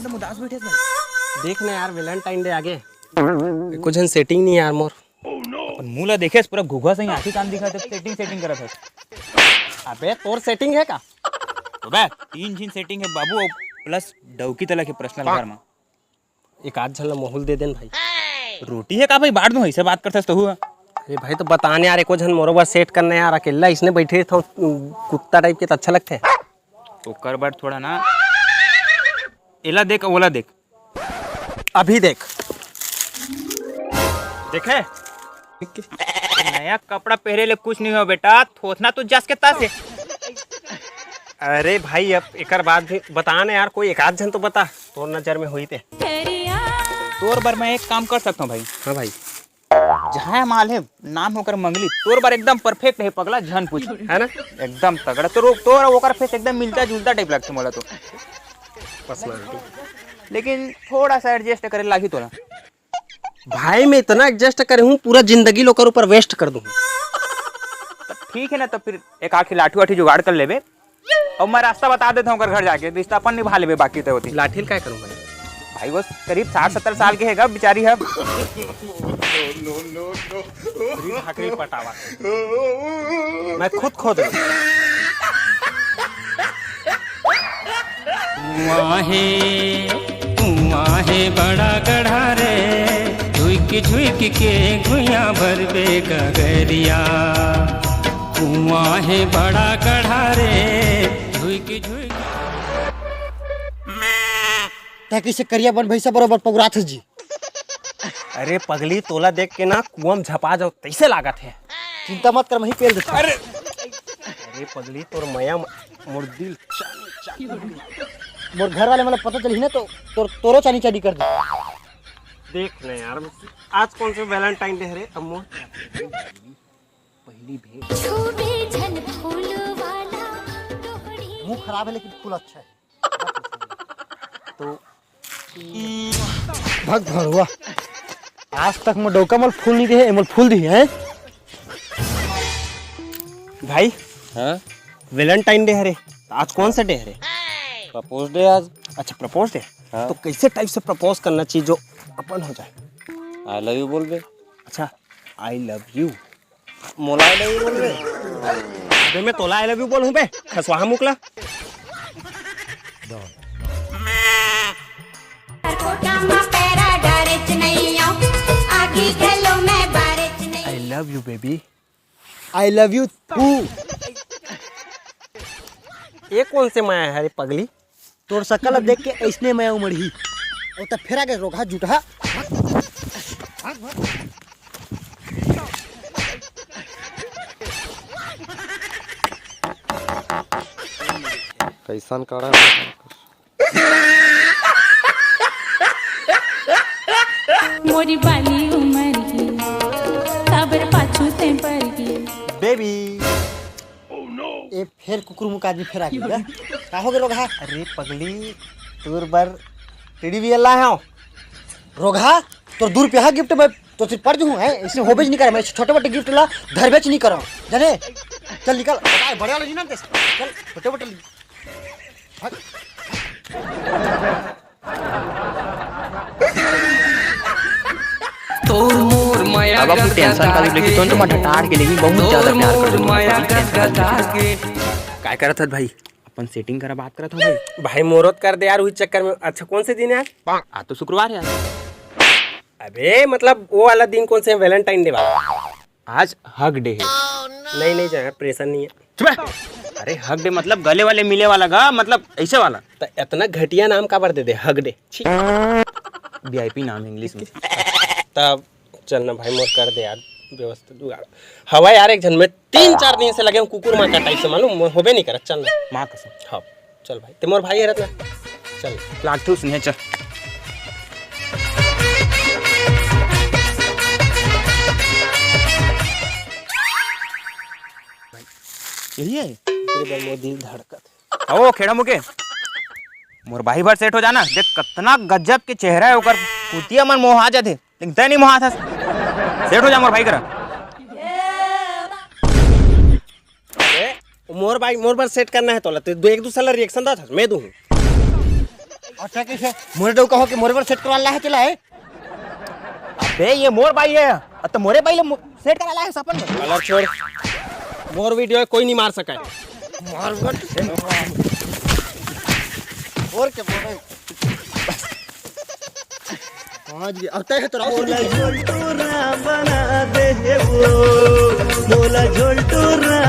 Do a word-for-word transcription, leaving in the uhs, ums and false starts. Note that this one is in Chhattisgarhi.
एकदम उदास बैठे हस भाई। देख ना यार, Valentine Day आगे, कुछ सेटिंग नहीं यार मोर। अपन मुंह ला देखे, पूरा घुघुआ सही आंखी कान दिखा, तब सेटिंग सेटिंग करत हस। अबे तोर सेटिंग है का? अबे तीन झिन सेटिंग है बाबू, प्लस डौकी तलक है पर्सनल घर में। एक आध झन ला मोहूल दे देन भाई। रोटी है का भाई, बांट दूं, ऐसे बात करथस तो हुआ। अरे भाई, तो बता ना यार, एको झन मोरो बर सेट करना यार, अकेला इसने बैठे था कुत्ता टाइप के, तो अच्छा लगथे। ओकर बर थोड़ा ना, एला देख, ओला देख, अभी देख, देखे? नया कपड़ा पहरे ले कुछ नहीं हो बेटा, थोथना तो जस के तस है। अरे भाई, अब एकर बाद भी बता ना यार, कोई एक आध झन तो बता, तोर नजर में होई ते। तोर बर मैं एक काम कर सकता हूँ भाई। हाँ भाई। जहाँ माल है, नाम होकर मंगली, तोर बर एकदम परफेक्ट है पगला, झन पूछ। है ना? एकदम तगड़ा। तो तोर ओकर फेस एकदम मिलता जुलता टाइप लगता मोला तो। पर्सनालिटी। लेकिन थोड़ा सा एडजस्ट करे लागी तोला। भाई, मैं इतना एडजस्ट करे हूँ, पूरा जिंदगी ला ओकर ऊपर वेस्ट कर दूँ। तो ठीक है ना, तो फिर एक आखिर लाठी वाठी जुगाड़ कर लेबे, और मैं रास्ता बता देता हूँ ओकर घर जाके, रिश्ता अपन निभा लेबे बाकी तो होती। लाठी ल काय करूँ भाई? भाई, वो करीब साठ सत्तर साल के है गा बेचारी है। भाकरी पटावा। मैं खुद खोद लूँ। कुआं हे, कुआं हे बड़ा गढ़ा रे, झुइक झुइक के गुइया भरबे गगरिया। कुआं हे बड़ा गढ़ा रे, झुइक झुइक। तै कइसे करिया बन भैंसा बरोबर पगुराथस जी? अरे पगली, तोला देख के ना कुआं म झपा जाओ तइसे लागत हे। चिंता मत कर, मैं ही पेल देता हूँ। अरे, अरे पगली, तोर मया म-, मोर दिल चानी चानी। मोर घर वाले मन ला पता चलही ना तो तोर, तोरो चानी चानी कर दे। देख ना यार, आज कौन से Valentine Day हरे? अब मोर पहली भेंट। छूबे झन फूल वाला डोहड़ी। मुंह खराब है लेकिन फूल अच्छा है। तो भग भरुआ, आज तक मोर डौका मोल फूल नहीं दे है, ए मोल फूल दी है। भाई, हाँ? Valentine Day हरे, तो आज कौन सा डे हरे? Propose Day आज। अच्छा, propose day। हाँ। तो कैसे टाइप से प्रपोज करना चाहिए जो अपन हो जाए? I love you बोल बे। अच्छा, I love you। मोला I love you बोल बे। अबे मैं तोला I love you बोलूं बे, खसवाहा मुकला। कोटा मा पैरा डारे च नइयो, आगी घलो मैं बारे च नइयो। I love you baby। I love you too। ये कौन से माया है रे पगली? तोर सकल ला देख के अइसने मैं उमड़ही। ओ त फेरा के रोगहा जुटहा। कैसन काढ़ा? मोरी बाली उमर ही, काबर पाछू ते पर ही। बेबी। ए फेर कुकुर मुक आदमी फेर आ गया। का हो गए रोगहा? अरे पगली, तोर बर टेडी बियर लाए हूँ। रोगहा, तोर दू रुपया गिफ्ट में तो सिर्फ पड़ जूँ है, इसमें होबेच नहीं करे। मैं छोटे मोटे गिफ्ट ला धरबेच नहीं करो, जाने? चल निकल, बड़ा बड़े वाला जी ना, चल छोटे मोटे। तोर मोर मया अब अपन टेंशन का लेके तुरंत मठटार के लेगी, बहुत ज्यादा प्यार कर दूंगा। मया गदगदा के। काय करत हत भाई? अपन सेटिंग करा बात करत हूँ भाई। भाई मोरो त कर दे यार, उही चक्कर में। अच्छा कौन से दिन है यार? आज तो शुक्रवार है यार। अबे मतलब वो वाला दिन कौन से है, Valentine Day वाला? आज hug day है। नहीं नहीं जाए, प्रेशर नहीं है। चुप रह। अरे hug day मतलब गले वाले मिले वाला गा, मतलब ऐसे वाला। त इतना घटिया नाम काबर दे दे, hug day? छी। वीआईपी नाम है इंग्लिश में। तब चल ना भाई, मोर कर दे यार व्यवस्था जुगाड़। हवा यार, एक झन में तीन चार दिन से लगे हूँ कुकुर माँ का टाइप से, मालूम होबे नहीं करत। चल ना। माँ कसम। हाँ। चल भाई, ते मोर भाई हरत ना। चल। लागथू सुने, चल। यही है? तेरे बर मोर दिल धड़कत। ओ खेड़ा मुके, मोर भाई भर सेट हो जाना। देख कतना गजब के चेहरा है ओकर, कुतिया मन मोहा जाथे। लेकिन तै नहीं मोहाथस। सेट हो जा मोर भाई करा। ए, मोर भाई, मोर बर सेट करना है तोला। ते दो, एक दूसरा ला रिएक्शन दा था, मैं दूँ। अच्छा, कइसे? मोरे डउका हो के मोरे बर सेट करवा ला हे, चला हे। अबे, ये मोर बाई हे, अब तो मोरे बाई ले मो-, सेट करा ला हे सपन में। अलग छोड़, मोर वीडियो हे, कोई नहीं मार सके। मार मत। और क्या बोल रहे हो? आज ये, अब तय है तो राहुल मोला झोलटोरा बना दे हे वो, मोला झोलटोरा